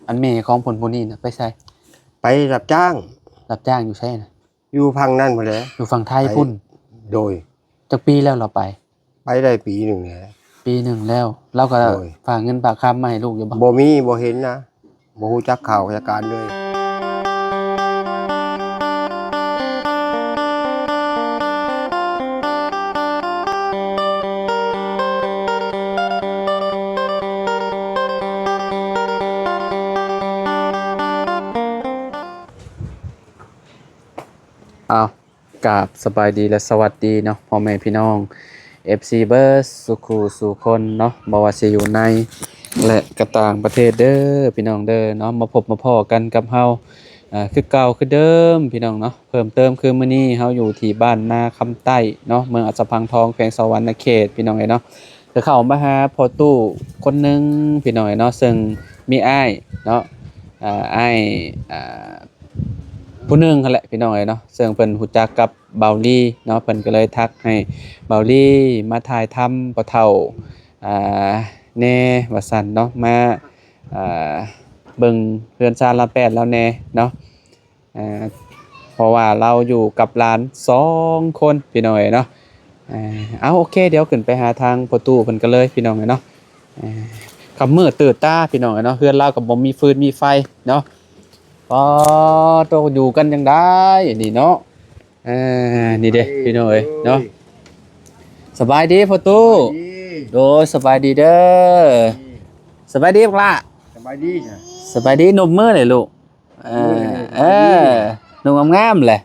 ອັນແມ່ຂອງເພິ່ນຜູ້ນີ້ນະ ໄປໃສ? ໄປຮັບຈ້າງ. ຮັບຈ້າງຢູ່ໃສນະ? ຢູ່ຝັ່ງນັ້ນພຸ້ນແຫຼະ. ຢູ່ຝັ່ງໄທພຸ້ນ? ໂດຍ. ຈັກປີແລ້ວລາວໄປ? ໄປໄດ້ປີໜຶ່ງແລ້ວ. ປີໜຶ່ງແລ້ວ. ລາວກໍ ໂດຍ ຝາກເງິນຝາກຄຳມາໃຫ້ລູກຢູ່ບໍ່? ບໍ່ມີ, ບໍ່ເຫັນນະ. ບໍ່ຮູ້ຈັກຂ່າວຈັກການເລີຍ. ອ້າວ ກາບສະບາຍດີ ແລະ ສະຫວັດດີເນາະ ພໍ່ແມ່ພີ່ນ້ອງ ເອັຟຊີ ເບີດສູ່ຄູ່ສູ່ຄົນເນາະ, ບໍ່ວ່າຊິຢູ່ໃນ ແລະ ກະຕ່າງປະເທດເດີ ພີ່ນ້ອງເດີເນາະ. ມາພົບມາພໍ້ກັນກັບເຮົາ ເອີ ຄືເກົ່າຄືເດີມ ພີ່ນ້ອງເນາະ. ເພີ່ມເຕີມຄືມື້ນີ້ເຮົາຢູ່ທີ່ບ້ານນາຄຳໃຕ້ເນາະ, ເມືອງອັດສະພັງທອງ ແຂວງສະຫວັນນະເຂດ ພີ່ນ້ອງເອີຍເນາະ. ກໍເຂົ້າມາຫາພໍ່ຕູ້ຄົນໜຶ່ງ ພີ່ນ້ອງເອີຍເນາະ, ເຊິ່ງມີອ້າຍເນາະ ອາ ອ້າຍ ອາ ຜູ້ໜຶ່ງຫັ້ນແຫຼະ ພີ່ນ້ອງເອີຍເນາະ, ເຊິ່ງເພິ່ນຮູ້ຈັກກັບບ່າວລີເນາະ. ເພິ່ນກໍເລີຍທັກໃຫ້ບ່າວລີມາຖ່າຍທຳພໍ່ເຖົ້າ ອາ ແດ່ວ່າຊັ້ນເນາະ, ມາ ອາ ເບິ່ງເຮືອນຊານລາວແປດລາວແດ່ເນາະ. ອາ ເພາະວ່າລາວຢູ່ກັບຫຼານສອງຄົນ ພີ່ນ້ອງເອີຍເນາະ. ອາ ເອົາ ໂອເຄ ດຽວຂຶ້ນໄປຫາທາງພໍ່ຕູ້ເພິ່ນກັນເລີຍ ພີ່ນ້ອງເອີຍເນາະ. ອາ ຄ່ຳມືດຕື່ນຕາ ພີ່ນ້ອງເອີຍເນາະ, ເຮືອນລາວກໍບໍ່ມີຟືນມີໄຟເນາະ. ອໍ ໂຕ ຢູ່ກັນຈັ່ງໃດນີ້ເນາະ. ອາ ນີ້ເດ້ ພີ່ນ້ອງເອີຍເນາະ. ສະບາຍດີພໍ່ຕູ້. ໂດຍ ສະບາຍດີເດີ. ສະບາຍດີບັກຫຼ້າ. ສະບາຍດີ. ສະບາຍດີ ນົບມືແດ່ລູກ. ເອີ ເອີ ນຸ່ງງາມໆແຫຼະ.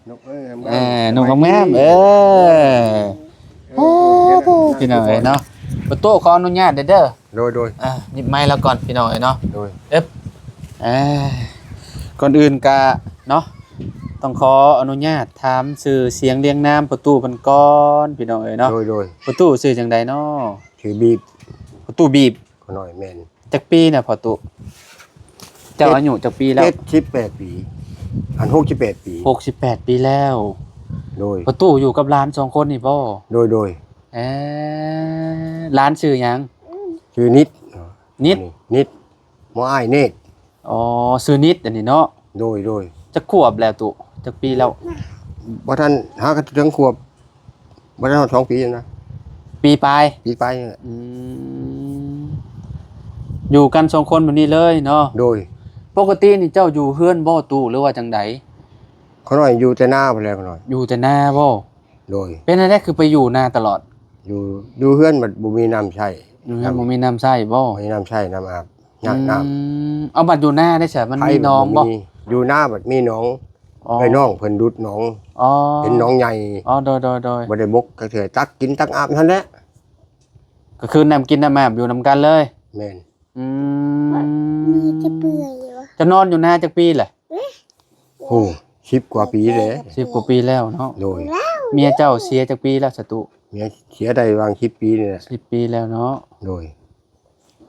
ເອີ ນຸ່ງງາມໆ. ເອີ ໂອ້ ພີ່ນ້ອງເອີຍເນາະ. ປະຕູ ຂໍອະນຸຍາດເດີ. ໂດຍ ໂດຍ. ອ່າ ຫຍິບໄມລາວກ່ອນ ພີ່ນ້ອງເອີຍເນາະ. ໂດຍ. ເອີບ ເອີ ກ່ອນອື່ນກະເນາະ ຕ້ອງຂໍອະນຸຍາດຖາມຊື່ສຽງລຽງນາມປະຕູເພິ່ນກ່ອນ ພີ່ນ້ອງເອີຍເນາະ. ໂດຍ ໂດຍ. ປະຕູຊື່ຈັ່ງໃດເນາະ? ຊື່ບີບ. ປະຕູບີບ. ຂະນ້ອຍ. ແມ່ນ. ຈັກປີນະພໍ່ຕູ້? ເຈົ້າອາຍຸຈັກປີແລ້ວ? ເຈັດສິບແປດປີ. ອັນ ຫົກສິບແປດປີ. ຫົກສິບແປດປີແລ້ວ. ໂດຍ. ພໍ່ຕູ້ຢູ່ກັບຫຼານສອງຄົນນີ້ບໍ່? ໂດຍ ໂດຍ. ເອີ ຫຼານຊື່ຫຍັງ? ຊື່ນິດ. ນິດ. ນິດ ໝໍອ້າຍເນດ. ອໍ ຊື່ນິດອັນນີ້ເນາະ. ໂດຍ ໂດຍ. ຈັກຂວບແລ້ວຕູ້? ຈັກປີແລ້ວ? ບໍ່ທັນ ຫາກະເຖິງຂວບ ບໍ່ໄດ້ຮອດສອງປີນະ. ປີປາຍ. ປີປາຍນີ້ແຫຼະ. ອືມ ຢູ່ກັນສອງຄົນແບບນີ້ເລີຍເນາະ. ໂດຍ. ປົກກະຕິນີ້ເຈົ້າຢູ່ເຮືອນບໍ່ຕູ້ ຫຼືວ່າຈັ່ງໃດ? ຂ້ານ້ອຍຢູ່ແຕ່ນາພຸ້ນແຫຼະ ຂ້ານ້ອຍ. ຢູ່ແຕ່ນາບໍ່? ໂດຍ. ເປັນຈັ່ງໃດຄືໄປຢູ່ນາຕະຫຼອດ? ຢູ່ ຢູ່ເຮືອນບັດບໍ່ມີນ້ຳໃຊ້. ຢູ່ເຮືອນບໍ່ມີນ້ຳໃຊ້ບໍ່? ບໍ່ມີນ້ຳໃຊ້ ນ້ຳອາບ. ຍາກນ້ຳ. ອືມ ເອົາ ບັດຢູ່ນາໄດ້ຊະ ມັນມີໜອງບໍ່? ຢູ່ນາບັດມີໜອງ. ອໍ ໄອ້ນ້ອງເພິ່ນດຸດໜອງ. ອໍ ເປັນໜອງໃຫຍ່. ອໍ ໂດຍໆໆ. ບໍ່ໄດ້ບົກຈັກເທື່ອ ຕັກກິນຕັກອາບຫັ້ນແຫຼະ. ກໍຄືນ້ຳກິນນ້ຳອາບຢູ່ນຳກັນເລີຍ. ແມ່ນ. ອືມ ຈະນອນຢູ່ນາຈັກປີແຫຼະ? ໂອ້ ສິບກວ່າປີແລ້ວ. ສິບກວ່າປີແລ້ວເນາະ. ໂດຍ. ເມຍເຈົ້າເສຍຈັກປີແລ້ວສະຕຸ? ເມຍເສຍໄດ້ຫວ່າງສິບປີນີ້ແຫຼະ. ສິບປີແລ້ວເນາະ. ໂດຍ.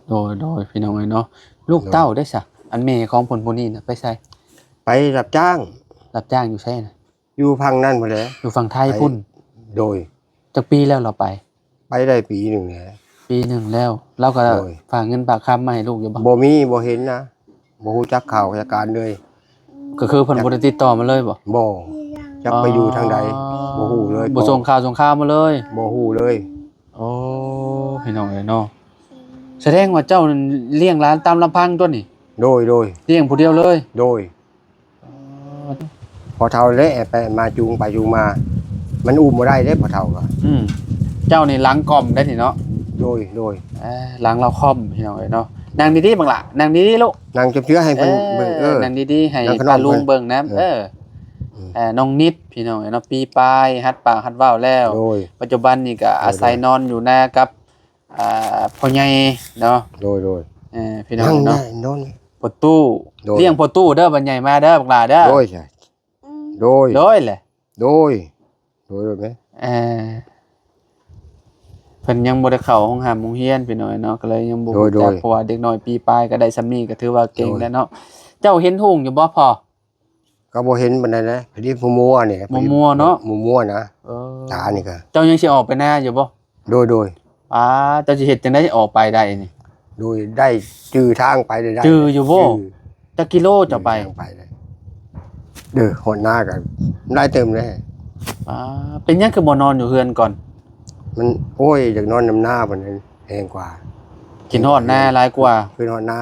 ໂດຍໆ ພີ່ນ້ອງເອີຍເນາະ. ລູກເຕົ້າໄດ້ຊະ? ອັນແມ່ຂອງເພິ່ນຜູ້ນີ້ນະ ໄປໃສ? ໄປຮັບຈ້າງ. ຮັບຈ້າງຢູ່ໃສນະ? ຢູ່ຝັ່ງນັ້ນພຸ້ນແຫຼະ. ຢູ່ຝັ່ງໄທພຸ້ນ? ໂດຍ. ຈັກປີແລ້ວລາວໄປ? ໄປໄດ້ປີໜຶ່ງແລ້ວ. ປີໜຶ່ງແລ້ວ. ລາວກໍ ໂດຍ ຝາກເງິນຝາກຄຳມາໃຫ້ລູກຢູ່ບໍ່? ບໍ່ມີ, ບໍ່ເຫັນນະ. ບໍ່ຮູ້ຈັກຂ່າວຈັກການເລີຍ. ກໍຄືເພິ່ນບໍ່ໄດ້ຕິດຕໍ່ມາເລີຍບໍ່? ບໍ່. ຈັກໄປຢູ່ທາງໃດ. ອໍ ບໍ່ຮູ້ເລີຍ. ບໍ່ສົ່ງຂ່າວສົ່ງຄາວມາເລີຍ. ບໍ່ຮູ້ເລີຍ. ໂອ້ ພີ່ນ້ອງເອີຍເນາະ. ສະແດງວ່າເຈົ້ານັ້ນລ້ຽງຫຼານຕາມລຳພັງຕົວນີ້? ໂດຍໆ. ລ້ຽງຜູ້ດຽວເລີຍ? ໂດຍ. ອໍ ພໍ່ເຖົ້າແຫຼະ ໄປມາຈູງໄປຈູງມາ ມັນອຸ້ມບໍ່ໄດ້ເດ້ພໍ່ເຖົ້າກໍ. ອືມ ເຈົ້ານີ້ຫຼັງກ່ອມໄດ້ນີ້ເນາະ. ໂດຍ ໂດຍ. ເອີ ຫຼັງລາວຄ່ອມ ພີ່ນ້ອງເອີຍເນາະ. ນັ່ງດີໆບັກຫຼ້າ ນັ່ງດີໆລູກ. ນັ່ງເຈື່ອນໆໃຫ້ເພິ່ນເບິ່ງ. ເອີ ເອີ ນັ່ງດີໆໃຫ້ປ້າລຸງເບິ່ງນຳ. ເອີ ອືມ ເອີ ນ້ອງນິດ ພີ່ນ້ອງເອີຍເນາະ ປີປາຍ ຫັດປາກຫັດເວົ້າແລ້ວ. ໂດຍ. ປັດຈຸບັນນີ້ກໍອາໄສນອນຢູ່ນາກັບ ອ່າ ພໍ່ໃຫຍ່ເນາະ. ໂດຍ ໂດຍ. ເອີ ພີ່ນ້ອງເນາະ ພໍ່ຕູ້. ໂດຍ. ລ້ຽງພໍ່ຕູ້ເດີ ບັດໃຫຍ່ມາເດີບັກຫຼ້າເດີ. ໂດຍ ໂດຍ. ໂດຍແຫຼະ. ໂດຍ ໂດຍ ໂດຍແມ່. ເອີ ເພິ່ນຍັງບໍ່ໄດ້ເຂົ້າໂຮງຮ່ຳໂຮງຮຽນ ພີ່ນ້ອງເນາະ ກໍເລີຍຍັງບໍ່ຮູ້ຈັກ. ໂດຍ ໂດຍ. ເພາະວ່າເດັກນ້ອຍປີປາຍກໍໄດ້ສ່ຳນີ້ ກໍຖືວ່າເກັ່ງແລ້ວເນາະ. ໂດຍ. ເຈົ້າເຫັນຮຸ່ງຢູ່ບໍ່ພໍ່? ກໍບໍ່ເຫັນປານໃດນະ ພໍດີມົວໆນີ້. ມົວໆເນາະ. ມົວໆນະ. ເອີ ຕານີ້ກໍ. ເຈົ້າຍັງຊິອອກໄປນາຢູ່ບໍ່? ໂດຍ ໂດຍ. ອາ ເຈົ້າຊິເຮັດຈັ່ງໃດອອກໄປໄດ້ນີ້? ໂດຍ ໄດ້ຈື່ທາງໄປໄດ້. ຈື່ຢູ່ບໍ່? ຈື່. ຈັກກິໂລເຈົ້າໄປ? ຍ່າງໄປເລີຍ ເດີ ຮອດນາກໍຫຼາຍເຕີບເລີຍ. ອ່າ ເປັນຫຍັງຄືບໍ່ນອນຢູ່ເຮືອນກ່ອນ? ມັນ ໂອ້ຍ ຢາກນອນນຳນາພຸ້ນ ແຮງກວ່າ ຄິດຮອດນາຫຼາຍກວ່າ ຄິດຮອດນາ.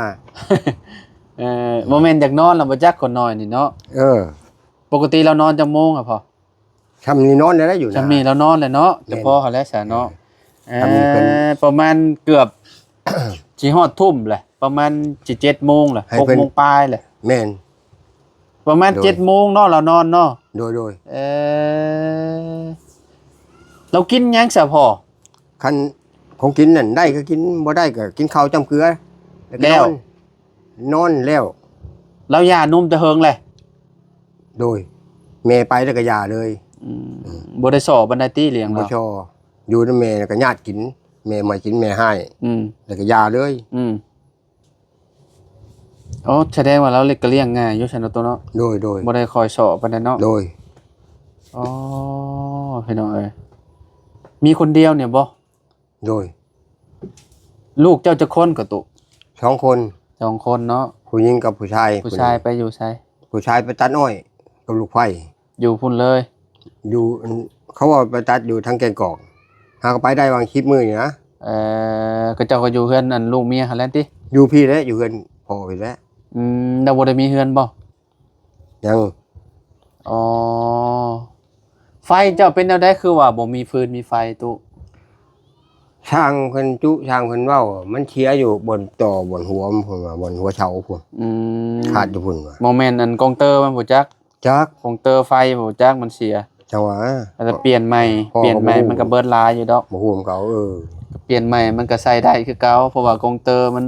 ເອີ ບໍ່ແມ່ນຢາກນອນລະບໍ່ຈັກ ຄົນນ້ອຍນີ້ເນາະ. ເອີ ປົກກະຕິລາວນອນຈັກໂມງອະພໍ່? ຊ່ຳນີ້ນອນໄດ້ຢູ່ນະ ຊ່ຳນີ້ລາວນອນແລ້ວເນາະ. ແມ່ນ ຈະພໍຫັ້ນແຫຼະຊະເນາະ. ເອີ ຊ່ຳນີ້ເພິ່ນ ເອີ ປະມານເກືອບ ຊິຮອດທຸ່ມແຫຼະ ປະມານຊິເຈັດໂມງແຫຼະ ຫົກໂມງປາຍແຫຼະ. ແມ່ນ ປະມານ ໂດຍ ເຈັດໂມງເນາະ ລາວນອນເນາະ. ໂດຍໆ ເອີ ລາວກິນຫຍັງຊະພໍ່? ຄັນຂອງກິນນັ້ນໄດ້ກໍກິນ ບໍ່ໄດ້ກໍກິນເຂົ້າຈ້ຳເກືອ ແລ້ວກໍ ແລ້ວ ນອນ ນອນແລ້ວ. ລາວຢ່ານົມແຕ່ເຫິງແຫຼະ? ໂດຍ ແມ່ໄປແລ້ວກໍຢ່າເລີຍ. ອືມ ອືມ ບໍ່ໄດ້ສໍ້ປານໃດຕິລ້ຽງລາວ? ບໍ່ສໍ້ ຢູ່ນຳແມ່ແລ້ວກໍຍາດກິນ ແມ່ບໍ່ໃຫ້ກິນ ແມ່ຮ້າຍ. ອືມ ແລ້ວກໍຢ່າເລີຍ. ອືມ ໂອ້ ສະແດງວ່າລາວເລັກກໍລ້ຽງງ່າຍຢູ່ຊັ້ນເນາະ ໂຕເນາະ. ໂດຍໆ ບໍ່ໄດ້ຄອຍສໍ້ປານໃດເນາະ. ໂດຍ ອໍ ພີ່ນ້ອງເອີຍ ມີຄົນດຽວນີ້ບໍ່? ໂດຍ ລູກເຈົ້າຈັກຄົນກະຕຸ? ສອງຄົນ ສອງຄົນເນາະ ຜູ້ຍິງກັບຜູ້ຊາຍ. ຜູ້ຊາຍໄປຢູ່ໃສ? ຜູ້ຊາຍໄປຕັດອ້ອຍກັບລູກໄຟ. ຢູ່ພຸ້ນເລີຍ? ຢູ່ ອັນ ເຂົາວ່າໄປຕັດຢູ່ທາງແກ້ງກອກ ຫາກໍໄປໄດ້ຫວ່າງສິບມື້ນີ້ນະ. ເອີ ເຂົາເຈົ້າກໍຢູ່ເຮືອນອັນລູກເມຍຫັ້ນແຫຼະຕິ? ຢູ່ພີ້ແຫຼະ ຢູ່ເຮືອນພໍ່ພີ້ແຫຼະ. ອືມ ແລ້ວບໍ່ໄດ້ມີເຮືອນບໍ່? ຍັງ. ອໍ ໄຟເຈົ້າເປັນແນວໃດ ຄືວ່າບໍ່ມີຟືນມີໄຟຕຸ? ຊ່າງເພິ່ນຈຸ ຊ່າງເພິ່ນເວົ້າ ມັນເສຍຢູ່ບ່ອນຕໍ່ ບ່ອນຫົວມັນພຸ້ນວ່າ ບ່ອນຫົວເສົາພຸ້ນ. ອືມ ຂາດຢູ່ພຸ້ນວ່າ. ບໍ່ແມ່ນອັນກອງເຕີມັນບໍ່ຈັກ? ຈັກ ກອງເຕີໄຟບໍ່ຈັກ ມັນເສຍ. ຈັ່ງຫວາ ອາດຈະປ່ຽນໃໝ່ ເອີ ພໍ່ກໍບໍ່ຮູ້ ປ່ຽນໃໝ່ມັນກໍເບິດຫຼາຍຢູ່ດອກ ບໍ່ຮູ້ນຳເຂົາ. ເອີ ປ່ຽນໃໝ່ມັນກໍໃຊ້ໄດ້ຄືເກົ່າ ເພາະວ່າກອງເຕີມັນ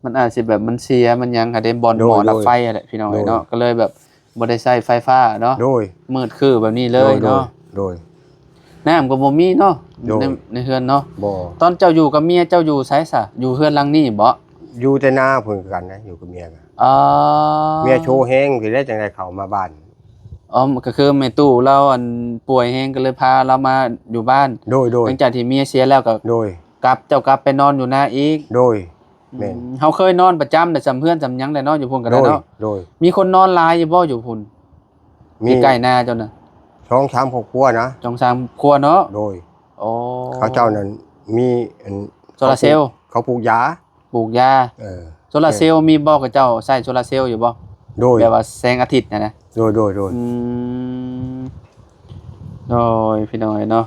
ມັນອາດຊິແບບມັນເສຍ ມັນຫຍັງຫັ້ນເດ້ ບ່ອນ ໂດຍ ໝໍ້ດັບໄຟຫັ້ນແຫຼະ ໂດຍ ພີ່ນ້ອງເອີຍເນາະ. ໂດຍ ກໍເລີຍແບບບໍ່ໄດ້ໃຊ້ໄຟຟ້າເນາະ. ໂດຍ ມືດຄືແບບນີ້ເລີຍເນາະ. ໂດຍ ໂດຍ ໂດຍ ນ້ຳກໍບໍ່ມີເນາະ. ໂດຍ ໃນ ໃນເຮືອນເນາະ. ບໍ່ ຕອນເຈົ້າຢູ່ກັບເມຍເຈົ້າຢູ່ໃສຊະ? ຢູ່ເຮືອນຫຼັງນີ້ບໍ? ຢູ່ແຕ່ນາພຸ້ນຄືກັນນະ ຢູ່ກັບເມຍນະ. ອໍ ເມຍໂຊແຮງຊີ້ແຫຼະ ຈັ່ງໄດ້ເຂົ້າມາບ້ານ. ອໍ ກໍຄືແມ່ຕູ້ລາວ ອັນ ປ່ວຍແຮງກໍເລີຍພາລາວມາຢູ່ບ້ານ. ໂດຍໆ ຫຼັງຈາກທີ່ເມຍເສຍແລ້ວກໍ ໂດຍ ກັບ ເຈົ້າກັບໄປນອນຢູ່ນາອີກ. ໂດຍ ອືມ ແມ່ນ ເຮົາເຄີຍນອນປະຈຳແຫຼະ ສ່ຳເຮືອນສ່ຳຫຍັງແຫຼະເນາະ ຢູ່ພຸ້ນກໍໄດ້ເນາະ. ໂດຍ ໂດຍ ມີຄົນນອນຫຼາຍຢູ່ບໍ່ຢູ່ພຸ້ນ? ມີ ໃກ້ນາເຈົ້ານະ? ສອງສາມຄອບຄົວນະ ສອງສາມຄອບຄົວເນາະ. ໂດຍ ອໍ ເຂົາເຈົ້ານັ້ນມີອັນ ໂຊລາເຊວ ເຂົາປູກ ເຂົາປູກຢາ ປູກຢາ. ເອີ ໂຊລາເຊວມີບໍ່? ເຂົາເຈົ້າໃຊ້ໂຊລາເຊວຢູ່ບໍ່? ໂດຍ ແບບວ່າແສງອາທິດຫັ້ນນະ. ໂດຍໆໆ ອືມ ໂດຍ ພີ່ນ້ອງເອີຍເນາະ.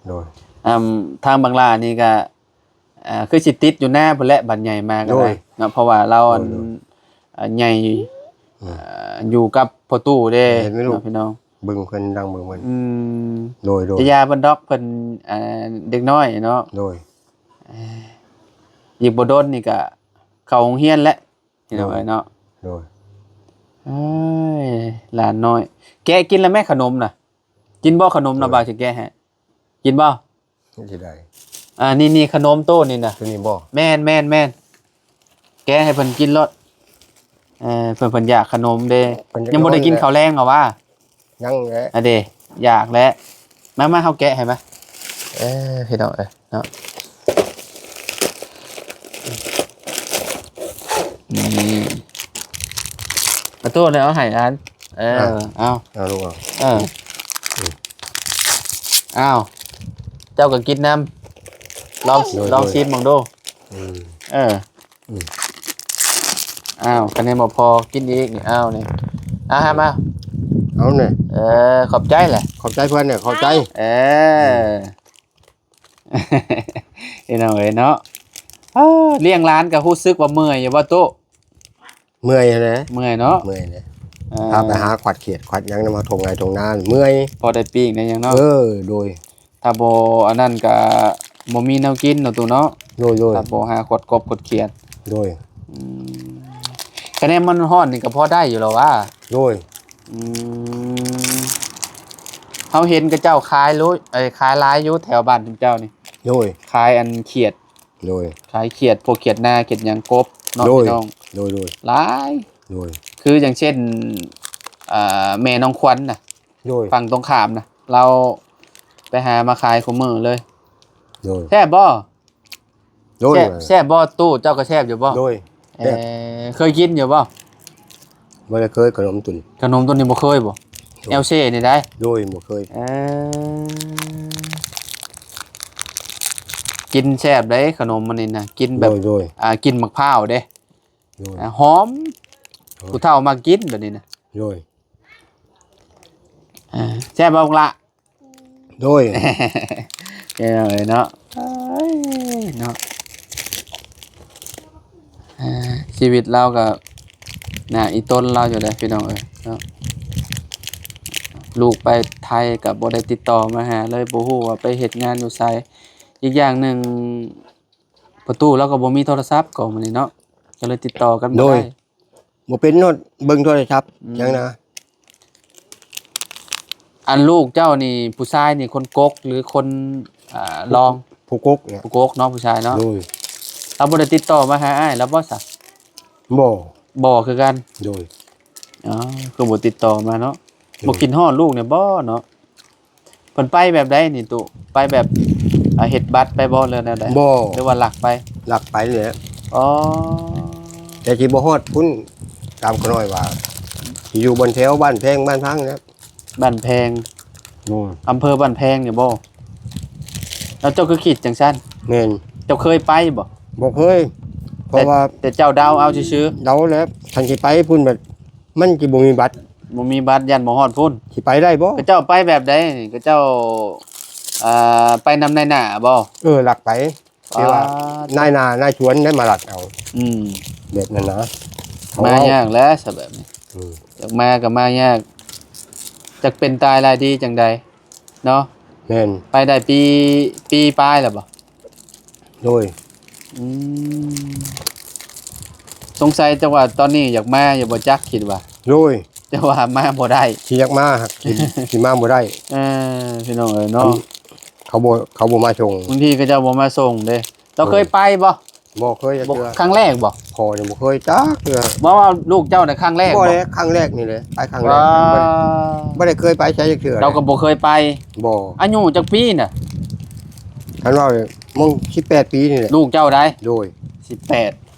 ໂດຍ ອາ ທາງບັກຫຼ້ານີ້ກະ ອ່າ ຄືຊິຕິດຢູ່ນາພຸ້ນແຫຼະ ບັດໃຫຍ່ມາກໍໄດ້ ໂດຍ ເນາະ ເພາະວ່າລາວ ໂດຍ ອັນ ໂດຍ ອ່າ ໃຫຍ່ ອືມ ອ່າ ຢູ່ກັບພໍ່ຕູ້ເດ້ ເຫັນໄໝລູກ ເນາະ ພີ່ນ້ອງ? ເບິ່ງເພິ່ນ ນັ່ງເບິ່ງເພິ່ນ. ອືມ ໂດຍໆ ຢ່າເພິ່ນດອກ ເພິ່ນ ອ່າ ເດັກນ້ອຍເນາະ. ໂດຍ ເອີ ອີກບໍ່ດົນນີ້ກະເຂົ້າໂຮງຮຽນແຫຼະ ພີ່ນ້ອງເອີຍເນາະ. ໂດຍ ໂດຍ ເອີຍ ຫຼານນ້ອຍ ແກະກິນແລ້ວແມ່ຂະໜົມນະ? ກິນບໍ່ຂະໜົມນະ? ໂດຍ ບ່າວຊິແກະໃຫ້ ກິນບໍ່? ຊິໄດ້ ອ່າ ນີ້ໆ ຂະໜົມໂຕນີ້ນະ ໂຕນີ້ບໍ່? ແມ່ນໆໆ ແກະໃຫ້ເພິ່ນກິນໂລດ. ເອີ ເພິ່ນ ເພິ່ນຢາກຂະໜົມເດ້ ຍັງບໍ່ໄດ້ກິນເຂົ້າແລງເນາະຫວາ? ຍັງແຫຼະ ອະເດ ຢາກແຫຼະ. ມາໆ ເຮົາແກະໃຫ້ມາ. ເອີ ພີ່ນ້ອງເອີຍເນາະ ນີ້ ປະຕູເລີຍ ເອົາໃຫ້ຫຼານ. ເອີ ອ່ະ ເອົາ ເອົາລູກເອົາ. ເອີ ອືມ ອ້າວ ເຈົ້າກໍກິນນຳ ລອງ ໂດຍ ລອງ ໂດຍ ຊີມເບິ່ງດູ. ອືມ ເອີ ອືມ ອ້າວ ຄະແນນບໍ່ພໍ ກິນອີກນີ້ ອ້າວນີ້ ອ້າວ ຫາມາ ເອົານີ້ ເອີ ຂອບໃຈແຫຼະ ຂອບໃຈເພິ່ນນີ້ ຂອບໃຈ. ເອີ ອືມ ພີ່ນ້ອງເອີຍເນາະ ເອີ ລ້ຽງຫຼານກໍຮູ້ສຶກວ່າເມື່ອຍຢູ່ບໍ່ຕູ້? ເມື່ອຍຫັ້ນແຫຼະ ເມື່ອຍເນາະ ເມື່ອຍແຫຼະ. ເອີ ພາໄປຫາຂວັດຂຽດຂວັດຫຍັງນຳທົ່ງໄຮ່ທົ່ງນາ ເມື່ອຍ ພໍໄດ້ປີ້ງໄດ້ຫຍັງເນາະ. ເອີ ໂດຍ ຖ້າບໍ່ອັນນັ້ນກະບໍ່ມີແນວກິນເນາະຕູ້ເນາະ. ໂດຍໆ ຖ້າບໍ່ຫາຂວດກົບຂວດຂຽດ. ໂດຍ ອືມ ຄະແນນມັນຮ້ອນນີ້ກໍພໍໄດ້ຢູ່ແລ້ວຫວາ? ໂດຍ ອືມ ເຮົາເຫັນເຂົາເຈົ້າຂາຍໂລ ເອີ ຂາຍຫຼາຍຢູ່ແຖວບ້ານເຈົ້ານີ້. ໂດຍ ຂາຍອັນຂຽດ ໂດຍ ຂາຍຂຽດ ພວກຂຽດນາຂຽດຫຍັງ ກົບເນາະ ໂດຍ ພີ່ນ້ອງ. ໂດຍໆ ຫຼາຍ ໂດຍ ຄືຢ່າງເຊັ່ນ ອ່າ ແມ່ນ້ອງຂວັນນະ ໂດຍ ຝັ່ງຕົງຂ້າມນະ ລາວໄປຫາມາຂາຍຄູ່ມື້ເລີຍ. ໂດຍ ແຊບບໍ່? ໂດຍ ແຊບ ແຊບບໍ່ຕູ້? ເຈົ້າກໍແຊບຢູ່ບໍ່? ໂດຍ ເອີ ເຄີຍກິນຢູ່ບໍ່? ບໍ່ໄດ້ເຄີຍຂະໜົມຕຸ້ນ. ຂະໜົມຕຸ້ນນີ້ບໍ່ເຄີຍບໍ່? ໂດຍ ແອວເຊນີ້ໄດ໋? ໂດຍ ບໍ່ເຄີຍ. ເອີ ກິນແຊບເດ້ຂະໜົມມັນນີ້ນະ ກິນແບບ ໂດຍ ໂດຍ ອ່າ ກິ່ນໝາກພ້າວເດ້. ໂດຍ ອ່າ ຫອມ ຫອມ ຜູ້ເຖົ້າມັກກິນແບບນີ້ນະ. ໂດຍ ອ່າ ແຊບບໍ່ບັກຫຼ້າ? ໂດຍ ເອີເນາະ ເອີຍເນາະ ອ່າ ຊີວິດລາວກໍໜ້າອີ່ຕົນລາວຢູ່ເດ້ພີ່ນ້ອງເອີຍເນາະ. ລູກໄປໄທກໍບໍ່ໄດ້ຕິດຕໍ່ມາຫາເລີຍ ບໍ່ຮູ້ວ່າໄປເຮັດງານຢູ່ໃສ. ອີກຢ່າງໜຶ່ງ ພໍ່ຕູ້ລາວກໍບໍ່ມີໂທລະສັບກໍມື້ນີ້ເນາະ ກໍເລີຍຕິດຕໍ່ກັນບໍ່ໄດ້. ໂດຍ ບໍ່ເປັນຮອດເບິ່ງໂທລະສັບ ອືມ ຫຍັງນະ. ອັນລູກເຈົ້ານີ້ຜູ້ຊາຍນີ້ຄົນກົກ ຫຼືຄົນ ອ່າ ລອງ? ຜູ້ກົກເນາະ ຜູ້ກົກເນາະ ຜູ້ຊາຍເນາະ. ໂດຍ ລາວບໍ່ໄດ້ຕິດຕໍ່ມາຫາອ້າຍລາວບໍ່ຊະ? ບໍ່ ບໍ່ຄືກັນ. ໂດຍ ອໍ ຄືບໍ່ຕິດຕໍ່ມາເນາະ. ໂດຍ ບໍ່ຄິດຮອດລູກແດ່ບໍ່ເນາະ? ເພິ່ນໄປແບບໃດນີ້ຕຸ? ໄປແບບ ອ່າ ເຮັດບັດໄປບໍ່ ຫຼືແນວໃດ? ບໍ່ ຫຼືວ່າລັກໄປ? ລັກໄປແຫຼະ. ອໍ ແຕ່ຊິບໍ່ຮອດພຸ້ນ ຕາມຂະນ້ອຍວ່າ ຊິຢູ່ບ່ອນແຖວບ້ານແພງ ບ້ານພັງແຫຼະ. ບ້ານແພງ ໂດຍ ອຳເພີບ້ານແພງນີ້ບໍ່? ແລ້ວເຈົ້າຄືຄິດຈັ່ງຊັ້ນ? ແມ່ນ ເຈົ້າເຄີຍໄປບໍ່? ບໍ່ເຄີຍ ເພາະ ແຕ່ ວ່າ ແຕ່ເຈົ້າເດົາເອົາຊື່ໆ. ເດົາແຫຼະ ຄັນຊິໄປພຸ້ນແບບ ມັນຊິບໍ່ມີບັດ ບໍ່ມີບັດ ຢ້ານບໍ່ຮອດພຸ້ນ. ຊິໄປໄດ້ບໍ່? ເຂົາເຈົ້າໄປແບບໃດ? ເຂົາເຈົ້າ ເອີ ໄປນຳນາຍໜ້າບໍ່? ເອີ ລັກໄປ ແຕ່ວ່າ ອ່າ ນາຍໜ້ານາຍສວນໄດ້ມາລັກເອົາ. ອືມ ແບບນັ້ນນະ ມາຍາກແຫຼະຊະແບບນີ້. ອືມ ຢາກມາກໍມາຍາກ ຈັກເປັນຕາຍລາຍດີຈັ່ງໃດເນາະ. ແມ່ນ ໄປໄດ້ປີ ປີປາຍແລ້ວບໍ່? ໂດຍ ອືມ ສົງໄສຈັກວ່າຕອນນີ້ຢາກມາຢູ່ບໍ່ຈັກ ຄິດວ່າ. ໂດຍ ແຕ່ວ່າມາບໍ່ໄດ້ ຊິຢາກມາ ຊິ ຊິມາບໍ່ໄດ້. ເອີ ພີ່ນ້ອງເອີຍເນາະ ເຂົາບໍ່ ເຂົາບໍ່ມາສົ່ງ ບາງທີເຂົາເຈົ້າບໍ່ມາສົ່ງເດ້. ເຈົ້າເຄີຍໄປບໍ່? ບໍ່ເຄີຍຈັກເທື່ອ. ຄັ້ງແລກບໍ່? ພໍ່ນີ້ບໍ່ເຄີຍຈັກເທື່ອ. ບໍ່ ວ່າລູກເຈົ້ານະຄັ້ງແລກບໍ່? ບໍ່ແຫຼະ ຄັ້ງແລກນີ້ແຫຼະ ໄປຄັ້ງແລກ. ບໍ່ ບໍ່ໄດ້ເຄີຍໄປໃສຈັກເທື່ອ. ເຈົ້າກໍບໍ່ເຄີຍໄປ? ບໍ່. ອາຍຸຈັກປີນະ? ຄັນວ່າມັນສິບແປດປີນີ້ແຫຼະ. ລູກເຈົ້າໃດ? ໂດຍ ສິບແປດ.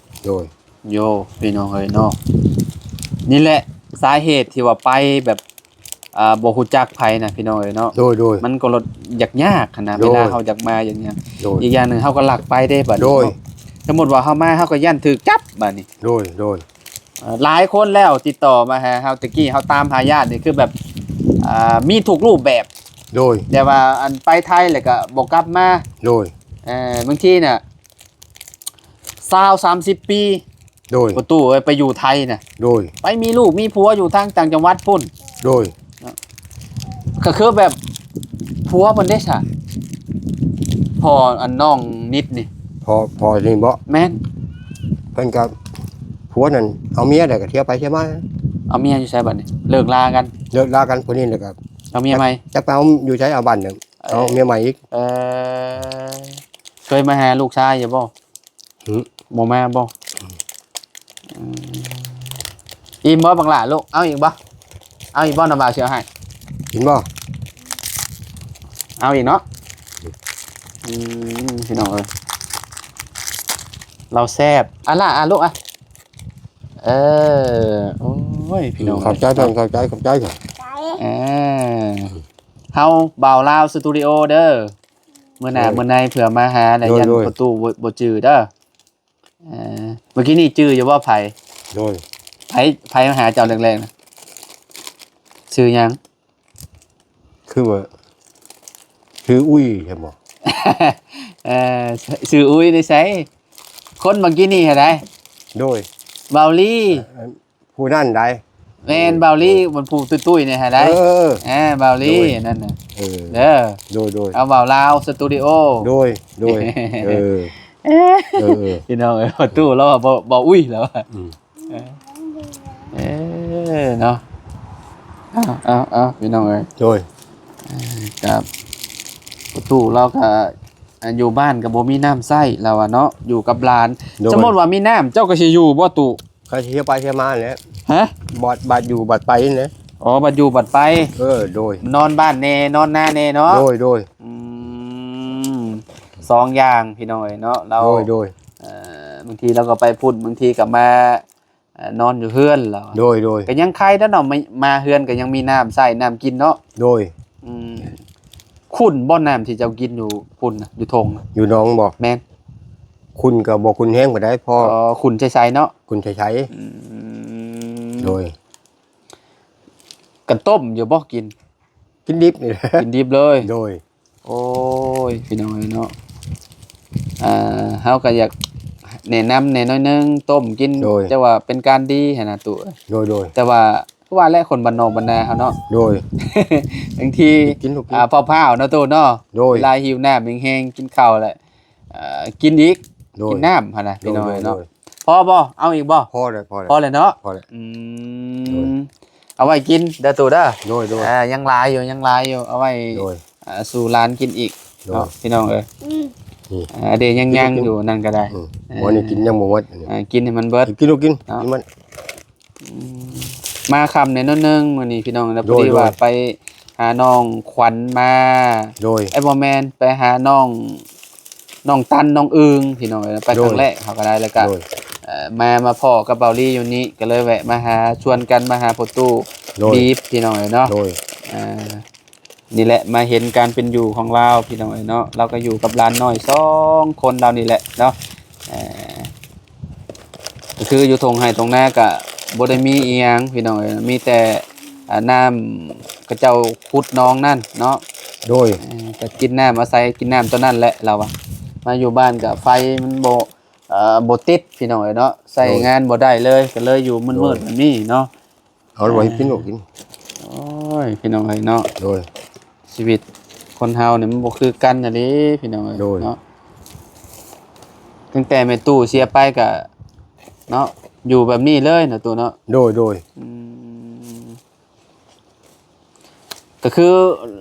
ໂດຍ ໂຢ ພີ່ນ້ອງເອີຍເນາະ ນີ້ແຫຼະສາເຫດທີ່ວ່າໄປແບບ ອ່າ ບໍ່ຮູ້ຈັກໃຜນະ ພີ່ນ້ອງເອີຍເນາະ. ໂດຍ ໂດຍ ມັນກໍລົດ ຢາກຍາກຫັ້ນນະ. ໂດຍ ເວລາເຮົາຢາກມາຢ່າງຫຍັງ ໂດຍ ອີກຢ່າງໜຶ່ງເຮົາກໍລັກໄປເດ້ບັດນີ້ ໂດຍ ເນາະ. ສົມມຸດວ່າເຮົາມາ ເຮົາກໍຢ້ານຖືກຈັບບັດນີ້. ໂດຍ ໂດຍ ເອີ ຫຼາຍຄົນແລ້ວຕິດຕໍ່ມາຫາເຮົາ. ແຕ່ກີ້ເຮົາຕາມຫາຍາດນີ້ ຄືແບບ ອ່າ ມີທຸກຮູບແບບ. ໂດຍ ແຕ່ວ່າອັນໄປໄທແລ້ວກໍບໍ່ກັບມາ. ໂດຍ ເອີ ບາງທີນະ ຊາວສາມສິບປີ ໂດຍ ປະຕູເອີຍ ໄປຢູ່ໄທນະ. ໂດຍ ໄປມີລູກມີຜົວຢູ່ທາງຕ່າງຈັງຫວັດພຸ້ນ. ໂດຍ ກໍຄືແບບຜົວເພິ່ນເດ້ຊະ ພໍ່ອັນນ້ອງນິດນີ້. ພໍ່ ພໍ່ນີ້ບໍ? ແມ່ນ ເພິ່ນກໍ ຜົວນັ້ນເອົາເມຍແລ້ວກໍທ່ຽວໄປທ່ຽວມາ. ເອົາເມຍຢູ່ໃສບັດນີ້? ເລີກລາກັນ? ເລີກລາກັນຜູ້ນີ້ແລ້ວກໍ ເອົາເມຍໃໝ່. ຈັກ ຈັກໄປເອົາຢູ່ໃສ ເອົາບ້ານໜຶ່ງ ເອີ ເອົາເມຍໃໝ່ອີກ. ເອີ ເຄີຍມາຫາລູກຊາຍຢູ່ບໍ່? ຫື? ບໍ່ມາບໍ່? ອືມ ອີ່ມບໍ່ບັກຫຼ້າລູກ? ເອົາອີກບໍ່? ເອົາອີກບໍ່? ນ້ຳບ່າວຊິເອົາໃຫ້. ກິນບໍ່? ເອົາອີກເນາະ. ອືມ ພີ່ນ້ອງເອີຍ ລາວແຊບ. ອ່ະຫຼ້າ ອ່ະລູກ ອ່ະ ເອີ ໂອ້ຍ ພີ່ນ້ອງເອີຍ ຂອບໃຈເພິ່ນ ຂອບໃຈ ຂອບໃຈເພິ່ນ. ເອີ ເຮົາບ່າວລາວສະຕູດິໂອເດີ. ມື້ໜ້າ ໂດຍ ມື້ໃນເພື່ອມາຫາແລ້ວ ໂດຍ ຢ້ານ ໂດຍ ປະຕູບໍ່ ບໍ່ຈື່ເດີ. ເອີ ເມື່ອກີ້ນີ້ຈື່ຢູ່ບໍ່ໃຜ? ໂດຍ ໃຜ ໃຜມາຫາເຈົ້າແລກໆນະ? ຊື່ຫຍັງ? ຄືວ່າ ຊື່ອຸ້ຍໃຊ່ບໍ່? ເອີ ຊື່ອຸ້ຍໃນໃສ? ຄົນເມື່ອກີ້ນີ້ຫັ້ນໃດ? ໂດຍ ເບົາລີ. ເອີ ຜູ້ນັ້ນໃດ? ແມ່ນ ເບົາລີ ມັນຜູ້ຕຸ້ຍໆນີ້ຫັ້ນໃດ? ເອີ ເອີ ເບົາລີ ໂດຍ ນັ້ນນະ ເອີ ເດີ ໂດຍ ໂດຍ ເອົາເບົາລາວສະຕູດິໂອ ໂດຍ ໂດຍ ເອີ ເອີ ເອີ ພີ່ນ້ອງເອີຍ ປະຕູລາວວ່າບໍ່ ບໍ່ອຸ້ຍແລ້ວ ອືມ ເອີ ເອີ ເນາະ ເອົາ ເອົາ ເອົາ ພີ່ນ້ອງເອີຍ ໂດຍ ເອີ ກັບປະຕູລາວກະ ອ່າ ຢູ່ບ້ານກໍບໍ່ມີນ້ຳໃຊ້ລາວວ່າເນາະ ຢູ່ກັບຫຼານ ໂດຍ ສົມມຸດວ່າມີນ້ຳ ເຈົ້າກໍຊິຢູ່ບໍ່ຕູ້? ກໍຊິເທີ່ຍວໄປເທີ່ຍວມາແຫຼະ ຮະ? ບັດ ບັດຢູ່ບັດໄປແຫຼະ ອໍ ບັດຢູ່ບັດໄປ ເອີ ໂດຍ ນອນບ້ານແດ່ ນອນນາແດ່ເນາະ ໂດຍ ໂດຍ ອືມ ສອງຢ່າງພີ່ນ້ອງເອີຍເນາະ ລາວ ໂດຍ ໂດຍ ເອີ ບາງທີລາວກໍໄປພຸ້ນ ບາງທີກໍມາ ອ່າ ນອນຢູ່ເຮືອນແລ້ວ. ໂດຍ ໂດຍ. ກໍຍັງໄຄແລ້ວເນາະ ມາ ມາເຮືອນກໍຍັງມີນ້ຳໃຊ້ນ້ຳກິນເນາະ. ໂດຍ. ອືມ ຂຸ້ນບໍ່ ນ້ຳທີ່ເຈົ້າກິນຢູ່ພຸ້ນນະ ຢູ່ທົ່ງນະ? ຢູ່ໜອງບໍ່? ແມ່ນ. ຂຸ້ນກໍບໍ່ຂຸ້ນແຮງປານໃດ ພໍ ອໍ ຂຸ້ນໃສໆເນາະ. ຂຸ້ນໃສໆ. ອືມ ໂດຍ. ກະຕົ້ມຢູ່ບໍ່ກິນ? ກິນດິບນີ້ແຫຼະ ກິນດິບເລີຍ. ໂດຍ. ໂອ້ຍ ພີ່ນ້ອງເອີຍເນາະ ອ່າ ເຮົາກໍຢາກແນະນຳແດ່ໜ້ອຍໜຶ່ງ ຕົ້ມກິນ. ໂດຍ. ແຕ່ວ່າເປັນການດີຫັ້ນນະຕູ້. ໂດຍ ໂດຍ. ແຕ່ວ່າ ຄືວ່າແຫຼະ ຄົນບ້ານນອກບ້ານນາເຮົາເນາະ. ໂດຍ. ບາງທີ ກິນລູກກິນ ອ່າ ພ້າວໆເນາະຕູ້ເນາະ. ໂດຍ. ເວລາຫິວນ້ຳແຮງໆ ກິນເຂົ້າແຫຼະ ເອີ ກິນອີກ. ໂດຍ. ກິນນ້ຳຫັ້ນນະ ໂດຍ ພີ່ນ້ອງເອີຍເນາະ. ໂດຍ ໂດຍ. ພໍບໍ່? ເອົາອີກບໍ່? ພໍແລ້ວ ພໍແລ້ວ ພໍແລ້ວເນາະ. ພໍແລ້ວ. ອືມ ໂດຍ. ເອົາໄວ້ກິນເດີຕູ້ເດີ. ໂດຍ ໂດຍ. ອ່າ ຍັງຫຼາຍຢູ່ ຍັງຫຼາຍຢູ່ ເອົາໄວ້ ໂດຍ ອ່າ ສູ່ຫຼານກິນອີກ. ໂດຍ. ເນາະ ພີ່ນ້ອງເອີຍ. ອືມ ນີ້ ອ່າ ເດ ຍັງ ຍັງຢູ່ນັ້ນກໍໄດ້. ອືມ ເອີ ບໍ່ ນີ້ກິນຍັງບໍ່ໝົດ. ອ່າ ກິນໃຫ້ມັນເບິດ. ກິນລູກກິນ. ເນາະ ກິນມັນ. ອືມ ມາຄ່ຳແດ່ໜ້ອຍໜຶ່ງມື້ນີ້ ພີ່ນ້ອງເອີຍ. ໂດຍ ພໍດີວ່າ ໂດຍ ໄປຫານ້ອງຂວັນມາ. ໂດຍ. ເອີ ບໍ່ແມ່ນ ໄປຫານ້ອງ ນ້ອງຕັນ ນ້ອງອຶ່ງ ພີ່ນ້ອງເອີຍ. ໄປ ໂດຍ ຄັ້ງແລກເຮົາກໍໄດ້ ແລ້ວກໍ ໂດຍ ເອີ ມາ ມາພໍ້ກັບເບົາລີຢູ່ນີ້ ກໍເລີຍແວະມາຫາ ຊວນກັນມາຫາພໍ່ຕູ້ ໂດຍ ບີບ ພີ່ນ້ອງເອີຍເນາະ. ໂດຍ. ອ່າ ນີ້ແຫຼະ ມາເຫັນການເປັນຢູ່ຂອງລາວ ພີ່ນ້ອງເອີຍເນາະ. ລາວກໍຢູ່ກັບຫຼານນ້ອຍສອງຄົນລາວນີ້ແຫຼະເນາະ. ເອີ ກໍຄືຢູ່ທົ່ງໄຮ່ທົ່ງນາກໍບໍ່ໄດ້ມີອີ່ຫຍັງ ພີ່ນ້ອງເອີຍ. ມີແຕ່ ອ່າ ນ້ຳ ເຂົາເຈົ້າຂຸດໜອງນັ້ນເນາະ. ໂດຍ. ເອີ ກໍກິນນ້ຳ ອາໄສກິນນ້ຳຕົວນັ້ນແຫຼະ ລາວວ່າ. ມາຢູ່ບ້ານກໍໄຟມັນບໍ່ ເອີ ບໍ່ຕິດ ພີ່ນ້ອງເອີຍເນາະ. ໃຊ້ ໂດຍ ງານບໍ່ໄດ້ເລີຍ ກໍເລີຍຢູ່ມືດໆ ໂດຍ ແບບນີ້ເນາະ. ເອົາໄວ້ກິນລູກກິນ. ໂອ້ຍ ພີ່ນ້ອງເອີຍເນາະ. ໂດຍ. ຊີວິດຄົນເຮົານີ້ມັນບໍ່ຄືກັນນະເດ້ ພີ່ນ້ອງເອີຍ. ໂດຍ. ເນາະ ຕັ້ງແຕ່ແມ່ຕູ້ເສຍໄປກະເນາະ ຢູ່ແບບນີ້ເລີຍເນາະຕູ້ເນາະ. ໂດຍ ໂດຍ. ອືມ ກໍຄື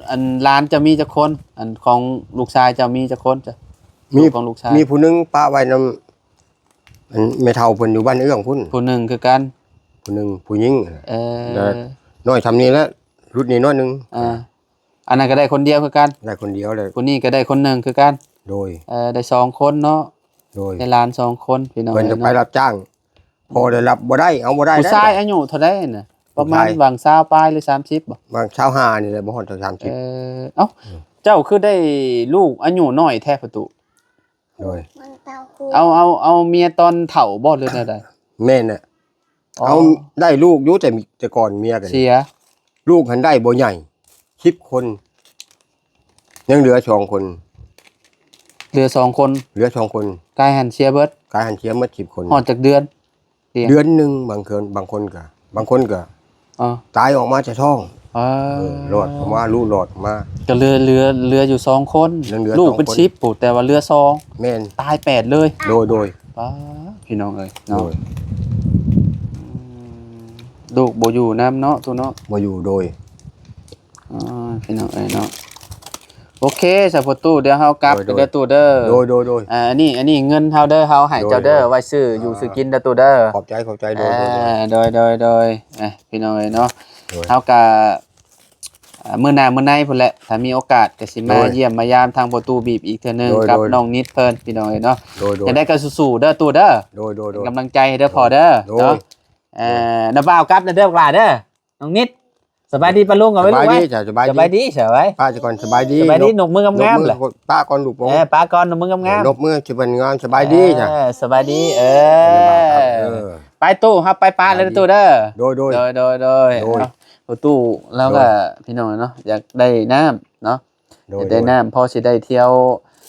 ອັນ ຫຼານເຈົ້າມີຈັກຄົນ? ອັນ ຂອງລູກຊາຍເຈົ້າມີຈັກຄົນ? ມີ ລູກຂອງລູກຊາຍ ມີຜູ້ໜຶ່ງປະໄວ້ນຳ ອັນ ແມ່ເຖົ້າເພິ່ນຢູ່ບ້ານເອື້ອງພຸ້ນ. ຜູ້ໜຶ່ງຄືກັນ. ຜູ້ໜຶ່ງ ຜູ້ຍິງ. ເອີ ນ້ອຍຊ່ຳນີ້ແຫຼະ ຫຼຸດນີ້ໜ້ອຍໜຶ່ງ. ອ່າ ອັນນັ້ນກໍໄດ້ຄົນດຽວຄືກັນ. ໄດ້ຄົນດຽວເລີຍ. ຜູ້ນີ້ກໍໄດ້ຄົນໜຶ່ງຄືກັນ. ໂດຍ. ເອີ ໄດ້ສອງຄົນເນາະ. ໂດຍ. ໄດ້ຫຼານສອງຄົນ ພີ່ນ້ອງ. ເພິ່ນຈະໄປ ເອີ ຮັບຈ້າງ ພໍໄດ້ຮັບ ບໍ່ໄດ້ ເອົາບໍ່ໄດ້. ຜູ້ຊາຍອາຍຸເທົ່າໃດນະ? ປະມານຫວ່າງຊາວປາຍ ຫຼື ສາມສິບບໍ່? ຫວ່າງຊາວຫ້ານີ້ແຫຼະ ບໍ່ຮອດເຖິງສາມສິບ. ເອີ ເອົ້າ ເຈົ້າຄືໄດ້ລູກອາຍຸນ້ອຍແທ້ ປະຕູ? ໂດຍ. ເອົາ ເອົາ ເອົາເມຍຕອນເຖົ້າບໍ່ ຫຼືແນວໃດ? ແມ່ນແຫຼະ. ອໍ ເອົາ ໄດ້ລູກຢູ່ ແຕ່ ແຕ່ກ່ອນເມຍກໍເສຍ. ລູກຫັ້ນໄດ້ບໍ່ໃຫຍ່ ສິບຄົນ ຍັງເຫຼືອສອງຄົນ. ເຫຼືອສອງຄົນ. ເຫຼືອສອງຄົນ. ກາຍຫັ້ນເສຍເບິດ. ກາຍຫັ້ນເສຍໝົດສິບຄົນ. ຮອດຈັກເດືອນ? ເດືອນໜຶ່ງ. ບາງເທື່ອ ບາງຄົນກໍ ບາງຄົນກໍ ອໍ ຕາຍອອກມາຈາກທ້ອງ. ເອີ ເອີ ລອດອອກມາ ລູກລອດອອກມາ. ກໍເຫຼືອ ເຫຼືອ ເຫຼືອຢູ່ສອງຄົນ. ຍັງເຫຼືອ ລູກເປັນສິບພຸ້ນ ແຕ່ວ່າເຫຼືອສອງ. ແມ່ນ. ຕາຍແປດເລີຍ. ໂດຍ ໂດຍ. ປ້າ ພີ່ນ້ອງເອີຍເນາະ. ໂດຍ. ອືມ ລູກບໍ່ຢູ່ນຳເນາະ ຕູ້ເນາະ. ບໍ່ຢູ່. ໂດຍ. ອໍ ພີ່ນ້ອງເອີຍເນາະ. ໂອເຄ ສາ ພໍ່ຕູ້ ດຽວເຮົາກັບ ໂດຍ ໂດຍ ເດີຕູ້ເດີ. ໂດຍ ໂດຍ ໂດຍ. ອ່າ ອັນນີ້ ອັນນີ້ເງິນເຮົາເດີ ເຮົາໃຫ້ເຈົ້າເດີ ໂດຍ ໂດຍ. ໄວ້ຊື້ຢູ່ ອ່າ ຊື້ກິນເດີຕູ້ເດີ. ຂອບໃຈ ຂອບໃຈ. ໂດຍ ອ່າ ໂດຍ ໂດຍ. ໂດຍ ໂດຍ ໂດຍ. ອ່ະ ພີ່ນ້ອງເອີຍເນາະ. ໂດຍ. ເຮົາກະ ອ່າ ມື້ໜ້າມື້ໃນພຸ້ນແຫຼະ ຖ້າມີໂອກາດກໍຊິມາ ໂດຍ ຢ້ຽມມາຢາມທາງພໍ່ຕູ້ບີບອີກເທື່ອໜຶ່ງ ໂດຍ ກັບ ໂດຍ ນ້ອງນິດເພິ່ນ ພີ່ນ້ອງເອີຍເນາະ. ໂດຍ ໂດຍ. ຈັ່ງໃດກໍສູ້ໆເດີຕູ້ເດີ. ໂດຍ ໂດຍ ໂດຍ. ເປັນກຳລັງໃຈໃຫ້ເດີພໍ່ເດີ ໂດຍ ເນາະ. ເອີ ນ້າບ່າວກັບແລ້ວເດີ ປາເດີ. ນ້ອງນິດ ສະບາຍດີປ້າລຸງ ເອົາໄວ້ລູກໄວ້. ສະບາຍດີຈ້າ ສະບາຍດີ. ສະບາຍດີ ສະບາຍ ປ້າສະກ່ອນ ສະບາຍດີ. ສະບາຍດີ ນົບມືງາມໆ ນົບມືງາມໆ ແຫຼະ ປ້າກ່ອນລູກ. ເອີ ປ້າກ່ອນ ລຸງ. ເອີ ສະບາຍດີຈ້າ ສະບາຍດີ. ເອີ ສະບາຍດີ ເອີ ເອີ ສະບາຍດີ ເອີ ເອີ ໄປຕູ້ ເຮົາໄປປ້າແລ້ວຕູ້ເດີ. ໂດຍ ໂດຍ ໂດຍ ໂດຍ ໂດຍ. ໂດຍ ເນາະ ຕູ້ລາວກໍ ໂດຍ ພີ່ນ້ອງເນາະ ຢາກໄດ້ນ້ຳເນາະ. ໂດຍ ຢາກໄດ້ນ້ຳ ໂດຍ ພໍຊິໄດ້ທ່ຽວ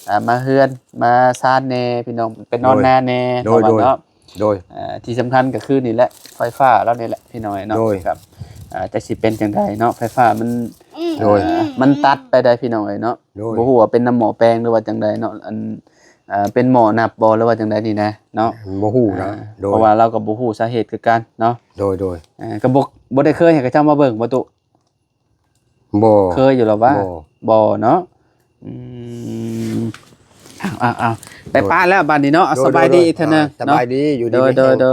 ອ່າ ມາເຮືອນມາຊານແດ່ ພີ່ນ້ອງ ໄປນອນນາແດ່. ໂດຍ ເນາະ ໂດຍ ເນາະ. ໂດຍ ເອີ ທີ່ສຳຄັນກໍຄືນີ້ແຫຼະ ໄຟຟ້າລາວນີ້ແຫຼະ ພີ່ນ້ອງເນາະ. ໂດຍ. ແບບ ອ່າ ຈັກຊິເປັນຈັ່ງໃດເນາະ ໄຟຟ້າມັນ ໂດຍ ເອີ ມັນຕັດໄປໄດ້ ພີ່ນ້ອງເອີຍເນາະ. ໂດຍ. ບໍ່ຮູ້ວ່າເປັນນຳໝໍ້ແປງ ຫຼືວ່າຈັ່ງໃດເນາະ ອັນ ເອີ ເປັນໝໍ້ນັບບໍ່ ຫຼືວ່າຈັ່ງໃດນີ້ນະເນາະ. ບໍ່ຮູ້ນະ. ອ່າ ໂດຍ. ເພາະວ່າລາວກໍບໍ່ຮູ້ສາເຫດຄືກັນເນາະ. ໂດຍ ໂດຍ. ເອີ ກໍບໍ່ ບໍ່ໄດ້ເຄີຍໃຫ້ເຂົາເຈົ້າມາເບິ່ງບໍ່ຕຸ? ບໍ່ ເຄີຍຢູ່ແລ້ວຫວາ? ບໍ່ ບໍ່ເນາະ. ອືມ ເອົາໆໆ ໄປ ໂດຍ ປ້າແລ້ວບາດນີ້ເນາະ. ໂດຍ ສະບາຍດີ ໂດຍ ອີກເທື່ອໜຶ່ງ ອ່າ ສະບາຍດີ ເນາະ. ຢູ່ດີມີແຮງ ໂດ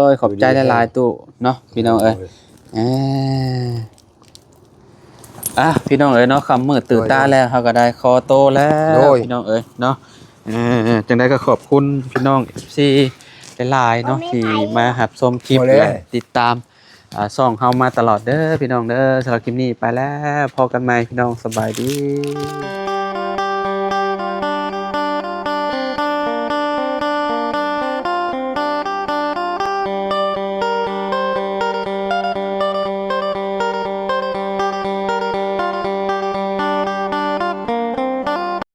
ຍໆໆ ຂອບໃຈຫຼາຍໆ ຕູ້ເນາະ ພີ່ນ້ອງເອີຍ. ເອີ ອ່ະ ພີ່ນ້ອງເອີຍເນາະ ຄ່ຳມືດຕື່ນຕາແລ້ວ ໂດຍໆ ເຮົາກໍໄດ້ຂໍໂຕແລ້ວ ໂດຍ ພີ່ນ້ອງເອີຍເນາະ. ເອີ ຈັ່ງໃດກໍຂອບຄຸນພີ່ນ້ອງ ເອັຟຊີ ຫຼາຍໆເນາະ ທີ່ມາຮັບຊົມຄລິບ ແລະ ຕິດຕາມ ອ່າ ຊ່ອງເຮົາມາຕະຫຼອດເດີພີ່ນ້ອງເດີ. ສຳລັບຄລິບນີ້ໄປແລ້ວ ພໍ້ກັນໃໝ່ພີ່ນ້ອງ ສະບາຍດີ.